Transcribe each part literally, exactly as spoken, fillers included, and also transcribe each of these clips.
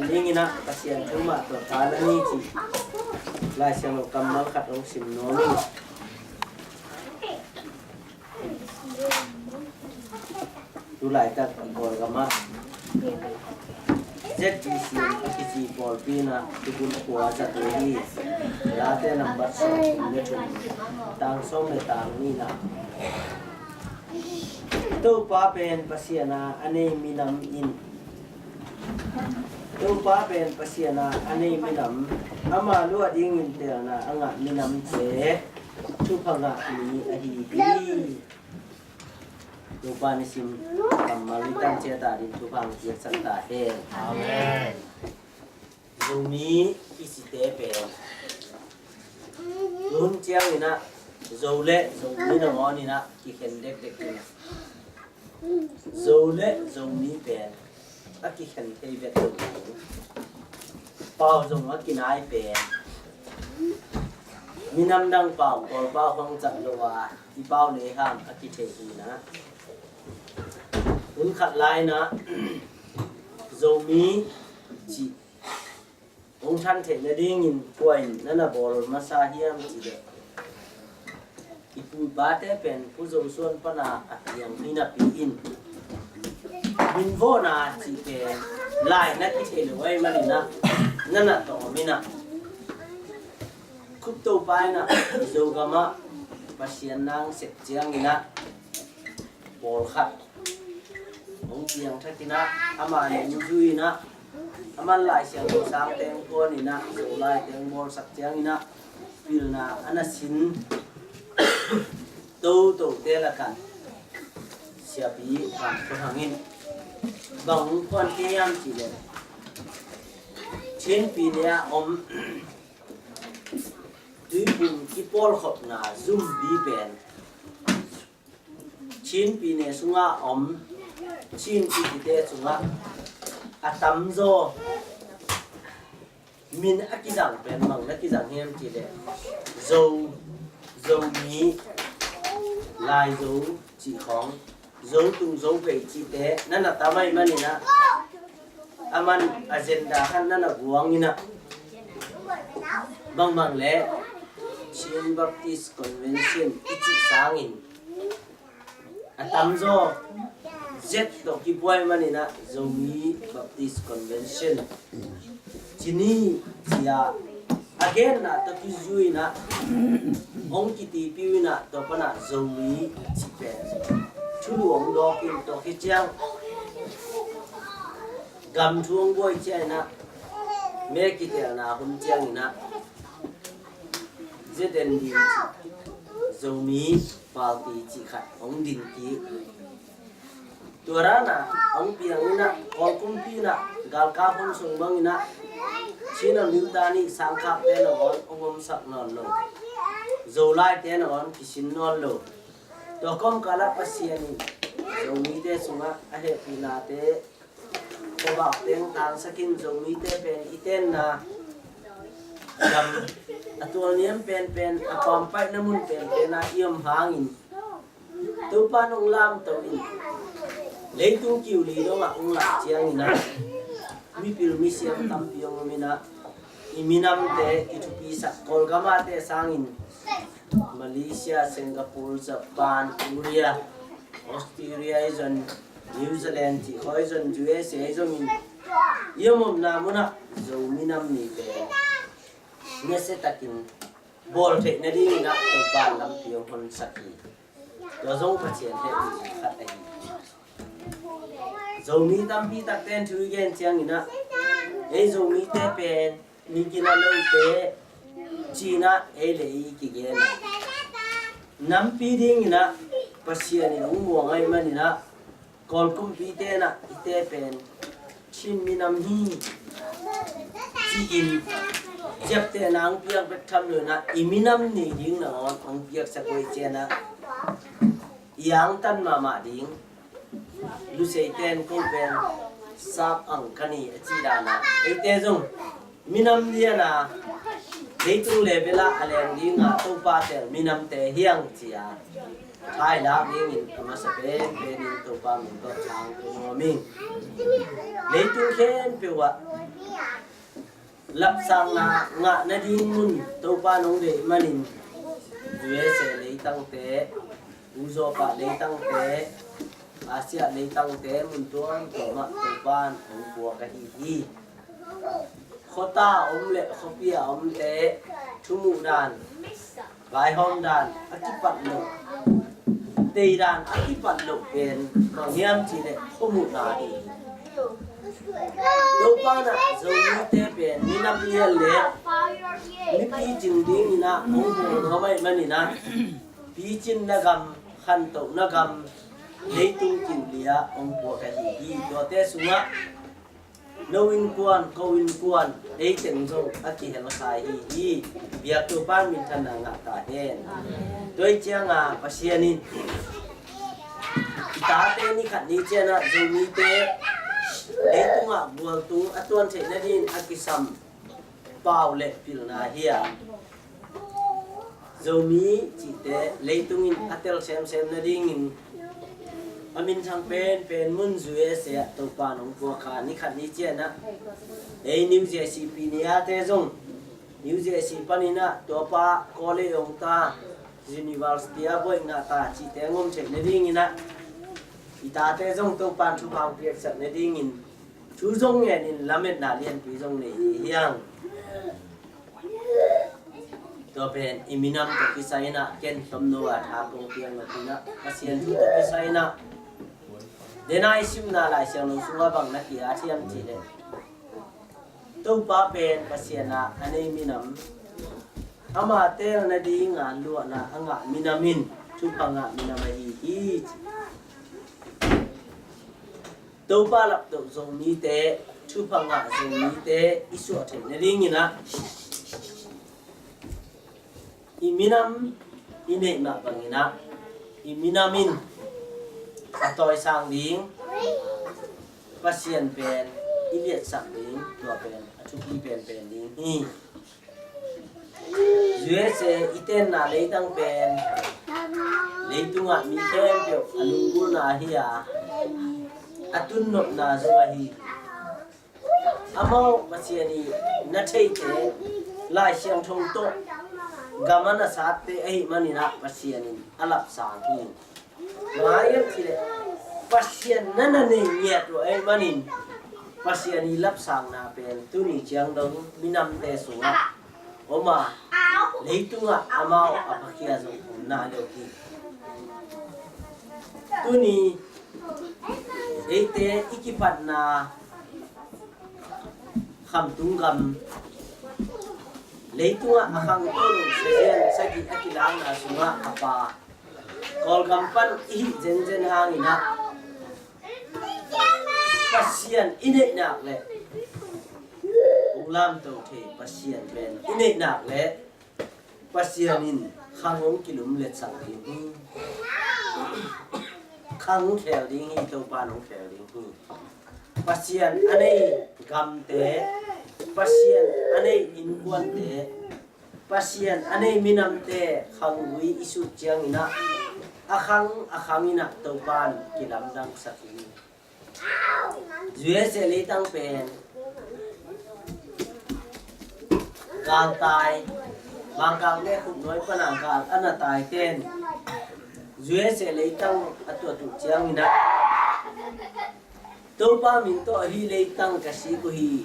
Ning in ah Pasian thu mah tawh tha la ni cih Lai Siangtho kammal khat hong sim nuam ing. Tu laitak i Kawlgam ah Z B C a kici pawlpi in ah thukhun khua zat uh hi. Late nambat sawm le thum, tang sawm le tang nih in ah, Topa pen Pasian a a nei minam in, Topa pen Pasian a a nei minam, ama luah dingin teelna a ngah minamte thupha ngah mi ahi hi. Topa nisim kammal i tan ciat a ding thupha hong piaksak ta hen. Amen. Zomi i cite pen tun ciangin ah Zo le Zomi nangawn in ah kikhen dekdek in ah, Zo le Zomi pen a kikhen thei bek lo ding. Pau zong a kinai pen minam dang pau, Kawl pau hong cak lo a, i pau le ham a kithei hi na. Hun khat lai na Zomi cih hong than theih nadingin kua in na na bawl masa hiam cih leh, i pu i pate pen Pu Zo Suan pana a piang hi napi in, minvawhna cih pen lai na kithei lo ahih manin ah na na tawm in ah, Khup Topa in ah Zogam ah Pasian nang sep ciangin ah pawlkhat hong piangthak in ah, amah nungzui in ah, aman Lai Siangtho sangte hong puan in ah, Zolai te hong bawlsak ciangin ah pilna a na sin totote lakah Siapi Van Khua Thang in bang hong puan kei hiam cih leh, Chin pyine a om tuiphum kipawlkhopna zumbi pen Chin pyine sungah om Chin kitite sungah a tamzaw min a kizang pen bang na kizang hiam cih leh, Zo, Zomi, Laizo cih khawng, Zotung Zopei cihte na na tam ahih manin ah, aman agenda khat na na guang in ah, bangbang leh Chin Baptist Convention i cih sangin a tamzaw Z tawh kipua ahih manin ah Zomi Baptist Convention ci ni ci-a a genna tawh kizui in ah hong kitipiu in ah, tua pan ah Zomi cih pen thulu hong dawk in, tua khit ciang gam thu hong buai ciang in ah, me kitelna hun ciangin ah Z N D cih, Zomi Party cih khat hong din kik. Tua dan a hong piang in ah, Kawl kumpi in ah galkap hun sung bangin ah Chin a miuta nih sangkhakte nangawn hong omsak nawn lo, Zolaite nangawn kisin nawn lo. Tua kawmkal ah Pasian in Zomite sungah a hehpihnate khuavak teng tangsak in, Zomite pen i tenna gam a tualniam penpen, a pampaihna mun penpen ah i om hangin, Topa in hong lamto in, leitung kiu li dongah hong lak ciangin ah, mipil misiam tampi hong om in ah, i minamte kithupisak, Kawlgam ah te sangin Malaysia, Singapore, Japan, Korea, Australia, i zon New Zealand cih khawng, i zon U S A, i zon in, i omna munah Zo minam ni pen nasia takin bawl theih nadingin ah Topa in lampi hong honsak hi. Tua zong Pasian hehpihna khat ahi. Zomi tampi takte in thu i gen ciangin ah, ei Zomite pen mi gina lote ci-in ah ei le ei kigen a, nampi dingin ah Pasian in hong muang ahih manin ah, Kawl kumpite in ah hihte pen Chin minam hi ci-in ciaptehna hong piak bek tham lo in ah, i minam nei ding nangawn hong piaksak uh hi. Ciang ah i angtan mahmah ding, Luseite in ko pen sap ang ka ni a cih dan a, eite zong minam lian a, leitung level ah a leng ding a, Topa teel minamte hi hang ci-a thailak dingin a masa penpen in Topa min tawh thang ko nuam ing. Leitung khempeuh ah Lapsangna ngah nading mun Topa nong deih manin, U S A leitangte, Uzawpa leitangte, Asia leitangte, mun tuamtuamah Topan hong puak ahi hi. Khuata om le khuapi a omte thumuh dan, vaihawm dan a kipat loh, tei dan a kipat loh pen bang hiam cih leh khuamuhna hi. Topa in ah Zomite pen minam lian le mipi cing dingin ah hong hong hawm ahih manin ah, picin na gam, khantoh na gam, leitung kin liah hong puak ahi hi. Tuate sungah no innkuan, ko innkuan, ei teng zong a kihel kha ahi hi. Biak Topa minthanna ngah ta hen. Tua ahih ciangin Pasian in i tate ni khat ni ciangin ah Zomite leitungah bualtung a tuan theih nadingin a kisam pau le pilna hi a, Zomi cihte leitung in a tel semsem nadingin a minthang penpen mun U S A ah Topa in hong puak kha. Ni khat ni ciangin ah ei New Jersey pinia te zong New Jersey panin ah tuapa college hong ta, university ah buaina ta cihte hong om theih nadingin ah i tate zong Topa in thupha hong piaksak nadingin thu zong ngenin lametna lianpi zong nei hi hiang. Tua pen i minam tawh kisai in ah ken tomno a tha kong piang lo hi in ah, Pasian thu tawh kisai in ah dena i simna Lai Siangtho sungah bang na ki-at hiam cih leh, Topa pen Pasian a a nei minam, ama teel nadinga luahna a ngah minam in thupha ngah minam ahi hi. Topa laptoh Zomite, thupha ngah Zomite i suah theih nadingin ah i minam i neih mah bangin ah i minam in a tawisang ding, Pasian pen i liatsak ding, tua pen a thupi penpen ding hi. U S A i tenna leitang pen leitungah mi khempeuh a lunggulhna ahi a, a tunnopna zong ahi. Amau Pasian i na theite, Lai Siangtho tawh gam a na satte ahih manin ah Pasian in a lapsang hi. Ngai em cih leh Pasian na na nei ngiat uh ahih manin Pasian i lapsangna pen tuni ciang dong minamte sungah om a, leitungah amau a phakhia zong om nai lo hi. Tuni eite i kipatna khamtung gam, leitungah a khangto lo sazian sagih a kilangna sungah a pa Kawlgam pan i hih zenzen hangin ah Pasian i neihnak le hong lamto thei Pasian pen i neihnak le Pasian in khang hong kilumletsak ding hi. Khang hong khel ding hi, Topa in hong khel ding hi. Pasian a nei gamte, Pasian a nei innkuante, Pasian a nei minamte khanggui i sut ciangin ah a khang a khang in ah Topa in kilamdangsak hi. U S A leitang pen galtai, Mangkalte khupnuai pana gal a na taiten U S A leitang a tuat uh ciangin ah Topa min tawh hih leitang ka sik uh hi,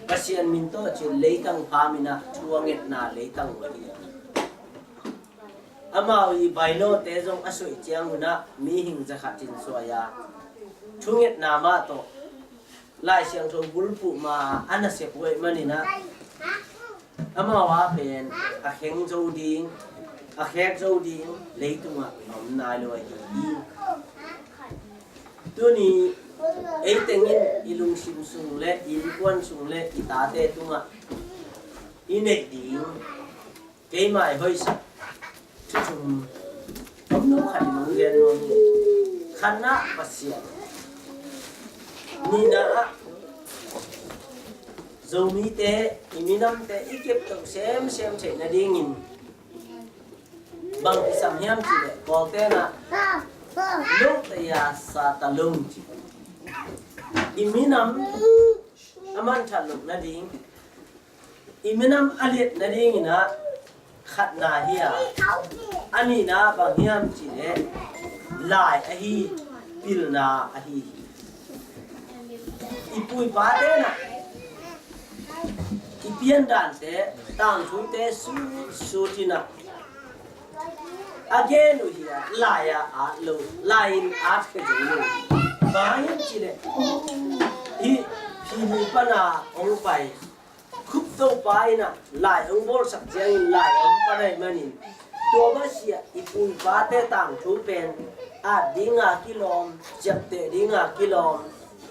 Pasian min tawh cin leitang phamin ah thu a ngetna leitang uh ahi. Amau i bailawte zong a soih ciangun ah mihing zakhat in suai a, thungetna mah tawh Lai Siangtho bulphuh ma a na sep uh ahih manin ah amau a pen a kheng zo ding, a khek zo ding leitungah a om nai lo ahi hi. Tuni ei tengin i lungsim sung le i innkuan sung le i tate tungah i neih ding keimah i hoihsak thu thum om no khat in hong gen nuam hi. Khatna ah Pasian, nihna ah Zomite, i minamte i kepto semsem theih nadingin bang kisam hiam cih leh Kawlte'n ah lungtaya sa ta lung ci. I minam a manthat loh nading, I minam a liat nadingin ah khatna hi a, a nihna bang hiam cih leh lai ahi, pilna ahi hi. I pu i pate in ah i piandante, tangthute sut sut in ah a gen uh hi a, lai-ah at lo, lai-in at khia zo lo. Bang hiam cih leh hih Philip pana hong pai Khup Topa in ah lai hong bawlsak ciangin lai hong pan ahih manin, tua mah sia i pu i pate tangthu pen at dinga kilawm, ciapteh dinga kilawm,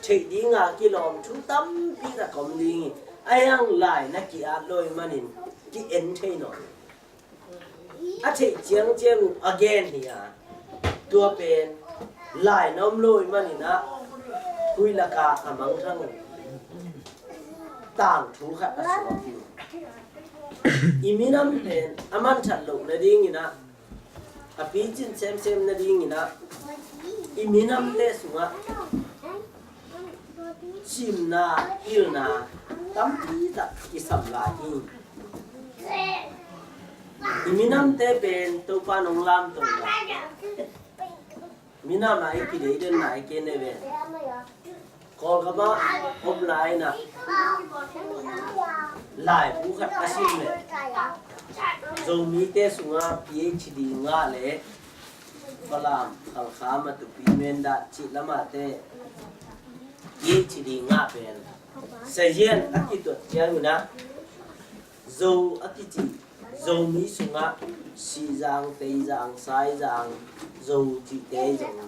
theih dinga kilawm, thu tampi tak om ding hi. Ahi hang lai na ki-at lo ahih manin ki-en thei nawn lo. A theih ciangciang uh a gen hi a, tua pen lai na om lo ahih manin ah, khui lakah a mangthang uh tangthu khat a suak hi. I minam pen a manthat loh nadingin ah, a picin semsem nadingin ah, i minamte sungah simna, pilna tampi tak kisam lai hi. I minamte pen Topa in hong lamto lai. Minam a i kidei den lai kei ne ve. Kawlgam ah om lai in ah laibu khat a sim leh, Zomite sungah P H D ngah leh Falam, Khalkha, Matupi, Mindat cih lamahte P H D ngah pen Sazian a kituat ciangin ah Zo a kici Zomi sungah Sihzang, Teizang, Saizang, Zo cihte zong,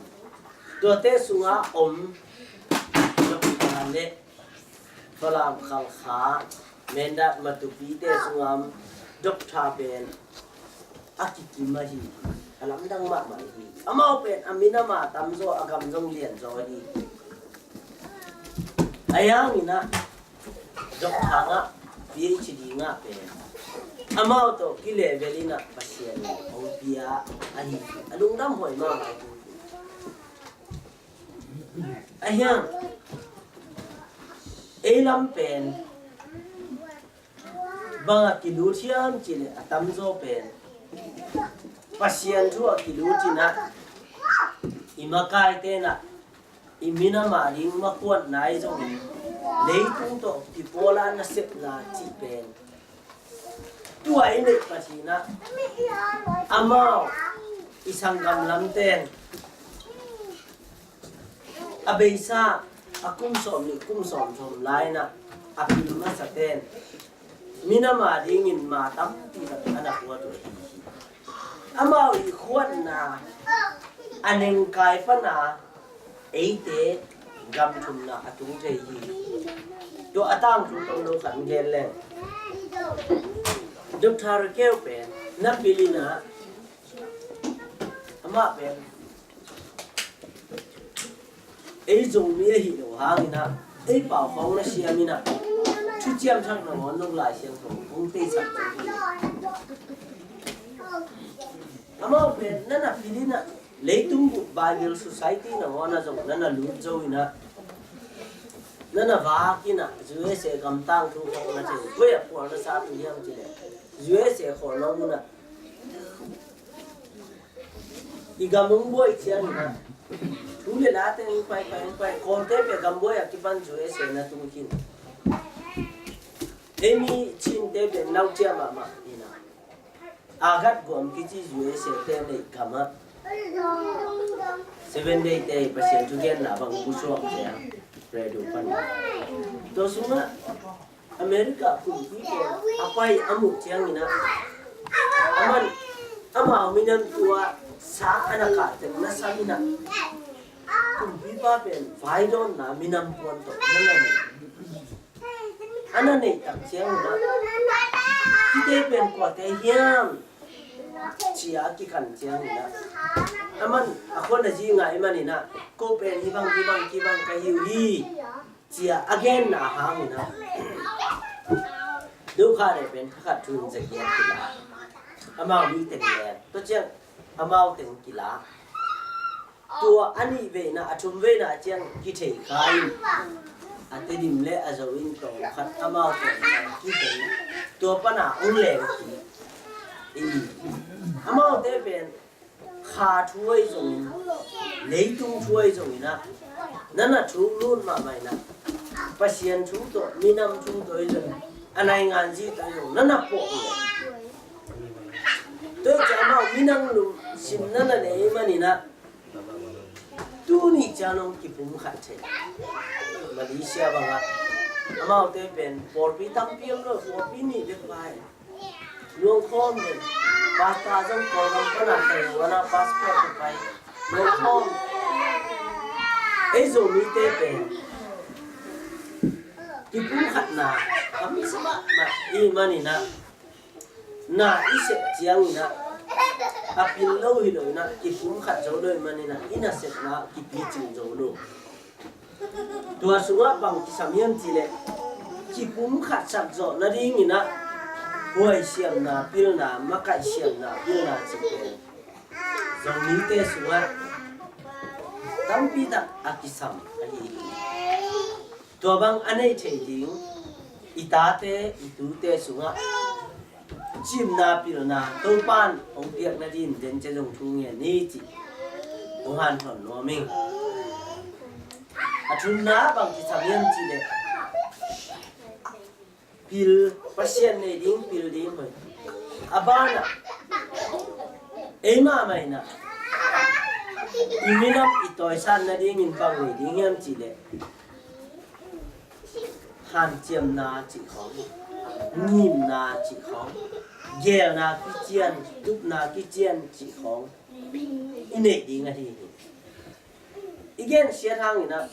tuate sungah om Falam, Khalkha, Mindat, Matupite sungah om doctor pen a kikim ahi hi. A lamdang mahmah hi. Amau pen a minam a tamzaw, a gam zong lianzaw hi. Ahi hangin ah doctor ngah, P H D ngah pen amau tawh kilevel in ah Pasian in hong pia ahi hi. A lungdam huai mahmah hi. Ahi hang ei lam pen bang a kilut hiam cih leh a tamzaw pen Pasian thu a kilut in ah, i makaite in ah i minam a ding makhuatna i zongin, leitung tawh kipawl a nasepna cih pen tua i neih Pasian in ah, amau i sanggam lamte in a beisa a kum sawm nih kum sawm thum lai in ah a pil masate'n minam a dingin ma tampi tak a na khuat uh ahi hi. Amau i khuatna a nengkai pana eite gam thumna a tung thei hi. Tua a tangthu tawm lo khat gen leng, Doctor Raquel pen na pil in ah, amah pen ei Zomi ahih loh hangin ah, ei pau khawng na siam in ah, thuciam thak nangawn nong Lai Siangtho hong teisak zo hi. Amau pen na na pil in ah, leitung bup Bible Society nangawn ah zong na na lut zo in ah, na na vak in ah, U S A gam tangthu khawng na thei. Koi ah khual na sat uh hiam cih leh, U S A khualnawm mun ah i gam hong buai ciangin ah, thu le la teng hong pai, pai, hong pai, Kawlte pen gam buai a kipan U S A na tung khin. Ei mi Chinte pen nau ciah mahmah in ah, Agat Guam kici U S A te neih gam ah Seven Day te Pasian thugenna bang pusuak ciang radio pan. Tua sungah America kumpi pen a pai a muh ciangin ah, aman amau minam tua sa a na kah teng na sam in ah, kumpipa pen vaidawnna minam puan tawh na na neih. A na neih tak ciangin ah, hihte pen kuate hiam ci-a kikhan ciangin ah, aman a khuan a zi ngai manin ah, ko pen hih bang hih bang hih bang ka hi uh hi, ci-a a genna hangin ah, Dukha le pen thakhat thun zagiat kila, amau mi teng le tua ciang amau teng kila. Tua a nih veina, a thum veina ciang kithei kha in, Tedim le a zo in tawm khat amau tawm khat kithei. Tua pana ong leng kik. Amaute pen kha thu ahi zongin, leitung thu ahi zongin ah, na na thuk lut mahmah in ah, Pasian thu tawh, minam thu tawh ahi zongin, a naingan zi tawh ahi zongin, na na pawh lo. Tua ciang amau minam lungsim na na nei manin ah, tuni ciang hong kipumkhat thei. Malaysia bangah amaute pen pawlpi tampi om lo, pawlpi nih bek pai. Luangkhawm pen pasta zong Kawlgam pana pai, wana passport pai. Luangkhawm. Ei Zomite pen kipumkhatna a masa mahmah i hih manin ah, na i sep ciangin ah, a pil lo hi lo in ah, kipumkhat zo lo i hih manin ah, i nasepna kipicing zo lo. Tua sungah bang kisam hiam cih leh, kipumkhatsak zawh nadingin ah, huai siamna pilna, makaih siamna pilna cih pen Zomite sungah tampi tak a kisam ahi hi. Tua bang a nei thei ding, i tate, i tute sungah cimna pilna Topan hong piak nadin den cia zong thu ngen ni cih hong hanthawn nuam ing. A thumna bang kisam hiam cih leh, pil, Pasian nei ding, pil ding hoih. A banah, ei mahmah in ah, i minam i tawisat nadingin bang nei ding hiam cih leh, hanciamna cih khawng, ngimna cih khawng, geelna kician, tupna kician cih khawng i neih ding ahi hi. I gensiat hangin ah,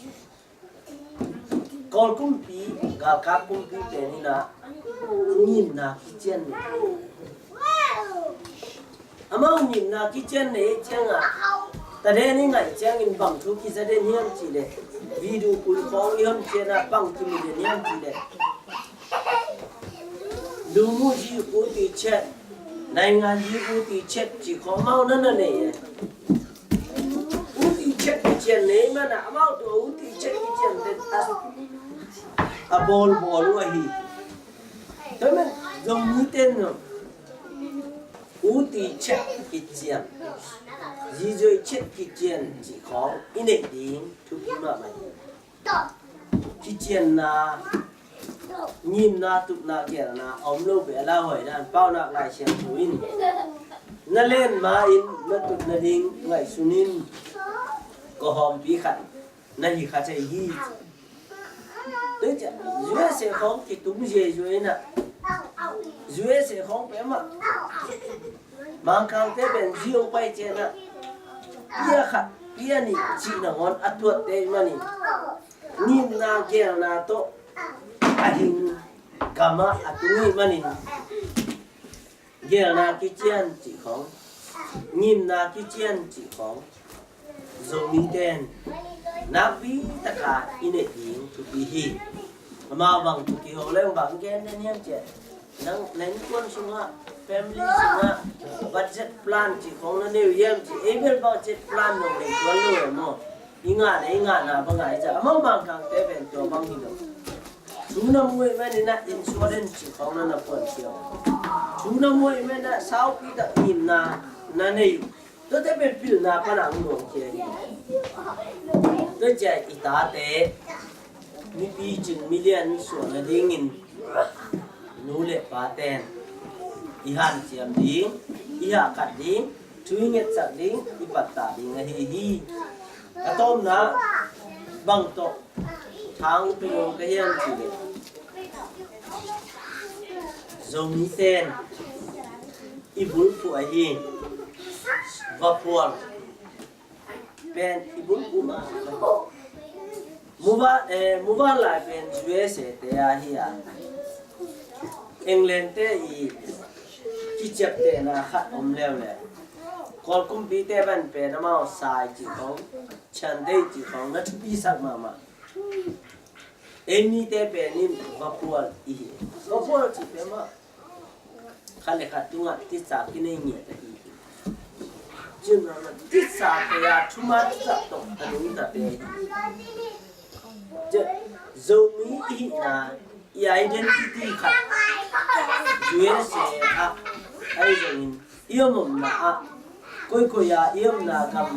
Kawl kumpi, galkap kumpi pen in ah, ngimna kician nei. Amau ngimna kician nei ciangah, taden i ngaih ciangin bang thu kiza den hiam cih leh, video kul khawng i hon ciangah bang kimu den hiam cih leh, Lumuji uti chet, naingan ji uti chet ci khawng amau na na nei e. Uti chet kician nei mana amau tua uti chet kician ten a bawl bawl uh ahi. Tua man Zomi ten no uti chet kician, zizoi chet kician ci khawng i neih ding thupi mahmah hi. Kicianna, ngimna, tupna, geelna a om lo beh a lauhuai dan Paunak Lai Siangtho in, na len ma-in na tup nading ngaihsun in, kawhawmpi khat na hi kha thei hi. Tua ciah U S A khawng kitung ziazua in ah, U S A khawng peuhmah Mangkangte pen zi hong pai ciangin ah, pia khat, pia nih cih nangawn a tuatte ahih manin, ngimna geelna tawh a hing gamah a tung ahih manin, geelna kician cih khawng, ngimna kician cih khawng, Zomite in nakpi taka i neih ding thupi hi. Amau bang thu kiho leng bang gen den hiam cih leh, nang na innkuan sungah, family sungah budget plan cih khawng na nei uh hiam cih leh, ei bel budget plan nong nei tuan lo e maw. I ngahna, i ngahna bang a i zat. Amau Mangkangte pen tua bang hi lo. Thu na mu ahih manin ah insurance cih khawng na na puan siau. Thu na mu ahih manin ah saupi tak ngimna na nei uh. Tuate pen pilna pan a hong nuamkhia hi. Tua ciah i tate mipicing milian suah nadingin nu le paten i hanciam ding, i hahkat ding, thu i ngetsak ding, i pattah ding ahi hi. A tawpna bang tawh thang peuh ka hiam cih leh, Zomite in i bulphuh ahi vaphual pen i bulphuh mah. Muva, eh, muvanlai pen U S A te ahi a, England te i kiciaptehna khat om leuleu. Kawl kumpite van pen amau sai cih khawng, Sunday cih khawng na thupisak mahmah. Ei mite pen in vaphual i hi. Vaphual cih pen mah khat le khat tungah titsa kinei ngiat ahi hi. Cun titsa kei a thuman titsa tawh a nungtate hi. Cun Zomi i hihna, i identity khat U S A ah ahi zongin, i omomna ah, koikoi ah i omna gam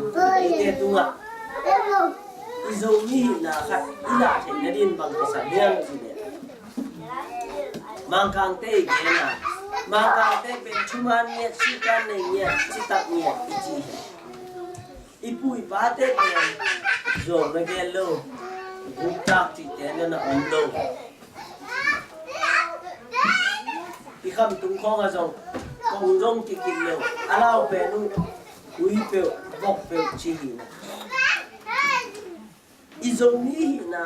eite tungah i Zomi hihna khat i lah theih nadin bang kisam hiam cih leh, Mangkangte i gen a, Mangkangte pen thuman ngiat, sikan nei ngiat, citak ngiat i ci hi. I pu i pate pen zuau na gen lo, guktak cihte na na om lo. I khamtung khawng ah zong kong zong kikit lo, a lau pen uh ui peuh, vok peuh ci hi na. I Zomi hihna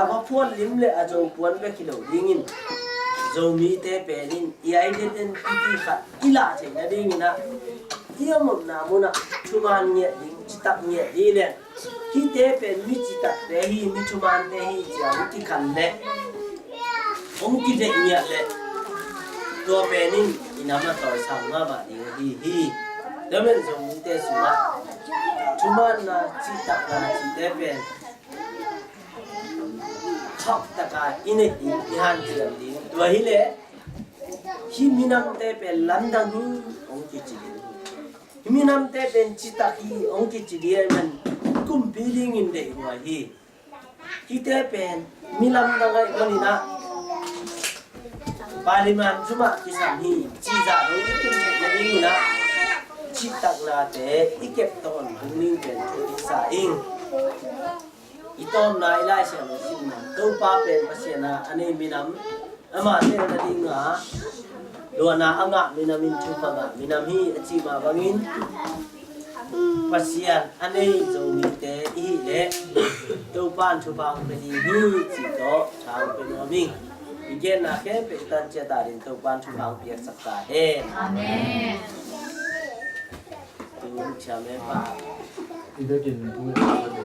a va phuan lim le a zo puan bek hi lo dingin, Zomite pen in i identity khat i lah theih nadingin ah, i omomna munah thuman ngiat ding, citak ngiat ding le, hihte pen mi citakte hi, mi thumante hi ci-a hong kikhan le hong kideih ngiat le, tua pen in i nam a tawisang mahmah ding ahi hi. Tua pen Zomite sungah thumanna, citakna cihte pen khauh taka i neih ding, i hanciam ding. Tua hi leh hih minamte pen lamdang hi hong kici ding hi. Hih minamte pen citak hi hong kici ding ahih man kumpi dingin deihhuai hi. Hihte pen mi lamdang ahih manin ah Parliament sungah kisam hi cih zah dong i tun theih nadingin ah, cihtaknate i kep tawn hong ning pen thu i sa ing. I tawpna i Lai Siangtho simna, Topa pen Pasian a a nei minam, amah teel nadinga luatna a ngah minam in thupha ngah minam hi a cih mah bangin, Pasian a nei Zomite i hih leh Topa in thupha hong pia ding hi cih tawh tha hong pia nuam ing. I genna khempeuh i tan ciat adingin Topa in thupha hong piaksak ta hen. Amen. Tu chairman pa.